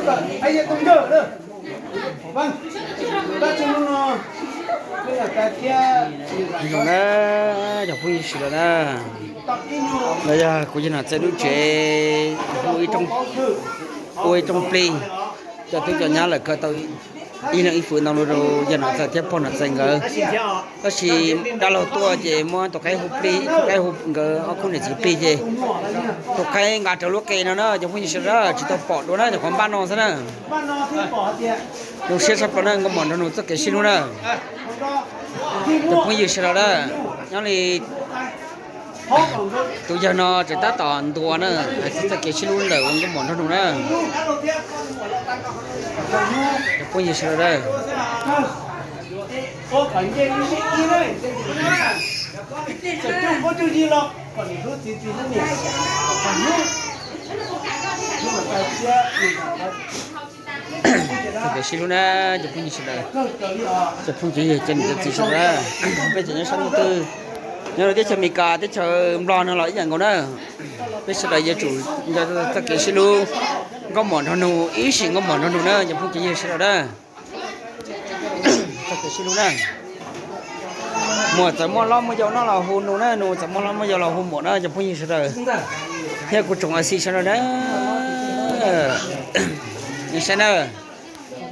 Zoo na, cov phooj ywg sawv daws na, no yog kuv yawg Nom Txais lub tsev, ua ib rooj plig, cov tub cov nyab lawm kaw tau ib leeg ib fwm ntoo rau yawg Nom Txais thiab pog Nom Txais nkawd. Tab sis dab laug tuaj ces muab tus qaib hu plig, tus qaib hu nkawd ob khub niam txiv plig ces tus qaib nqa rawv lub qe no na, cov phooj ywg sawv daws, tsis tau pom dua na, nyuam qhuav npaj no xwb na. Zoo siab tshaj plaws na, nkauj mom nraug nus txoj kev sib hlub na. Cov phooj ywg sawv daws na, nyob li tus yawg no tseem tab tom ntuas na, hais txog txoj kev sib hlub ntawm nkauj mom nraug nus na. Cov phooj ywg sawv daws na, txoj kev sib hlub na, cov phooj ywg sawv daws, cov phooj cov ywg cov niam cov txiv sawv daws, peb tseem nyob sab ntuj twg, nyob rau teb chaws Amelikas, teb chaws Nplog no los ib yam nkaus na. Peb sawv daws yuav tsum nco txoj kev sib hlub nkauj mom nraug nus, ib sim nkauj mom nraug nus na, cov phooj cov ywg sawv daws na. Txoj kev sib hlub na, muam txawm muaj hlob muaj yau no los hu nus na, nus txawm muaj hlob muaj yau los hu muam na, cov phooj ywg sawv daws, thiab kuv tsoom A Xi sawv daws na. Nej saib na,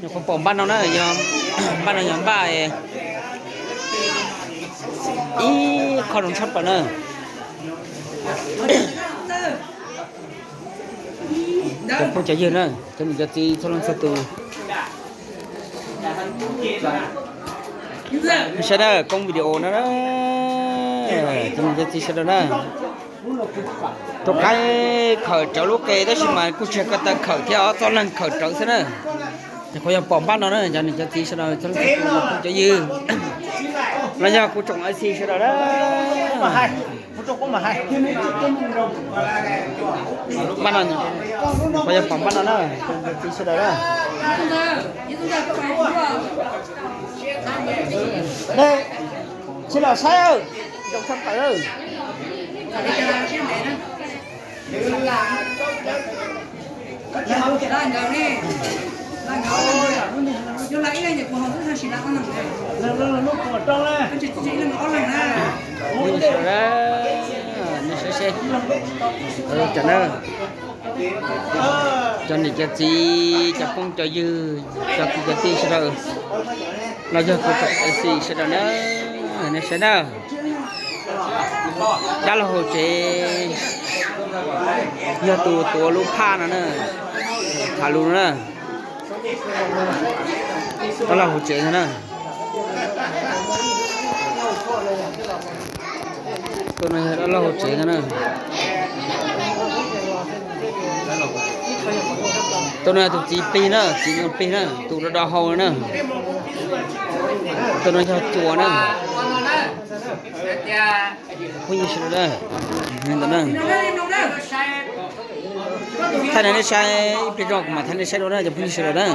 nyuam qhuav pom npaj no na, npaj no yog npaj ib qho zoo tshaj plaws na. Cov phooj cov ywg na, cov niam cov txiv txhua leej txhua tus, saib na, koob video no na, cov niam cov txiv sawv daws na. Tus qaib khawm rawv lub qe tab sis mas kuj tsis yog ko taw khawm thiab, ob txoj leeg khawm rawv xwb na. Nyuam qhuav yog pom npaj no na, cov niam cov txiv sawv daws, cov phooj cov ywg, los yog kuv tsoom A Xi sawv daws na. Npaj no, nyuam qhuav yog pom npaj no na, cov niam cov txiv sawv daws na. Tsis los saib, zoo tshaj plaws. Cov niam cov txiv, cov phooj cov ywg, cov kwv cov tij sawv daws, los yog kuv tsoom A Xi sawv daws na, nej saib na. Dab laug hauv tsev yog tus tuav lub phaj no na, tham lus no na. Dab laug hauv tsev no na. Tus no yog dab laug hauv tsev no na. Tus no yog tus txiv plig na, txiv no plig na, tus do do hau na. Tus no yog cuas na. Phooj ywg sawv daws, ntawm na, thaij nej saib ib pliag tso kuv mam thaij nej saib dua na cov phooj ywg sawv daws na.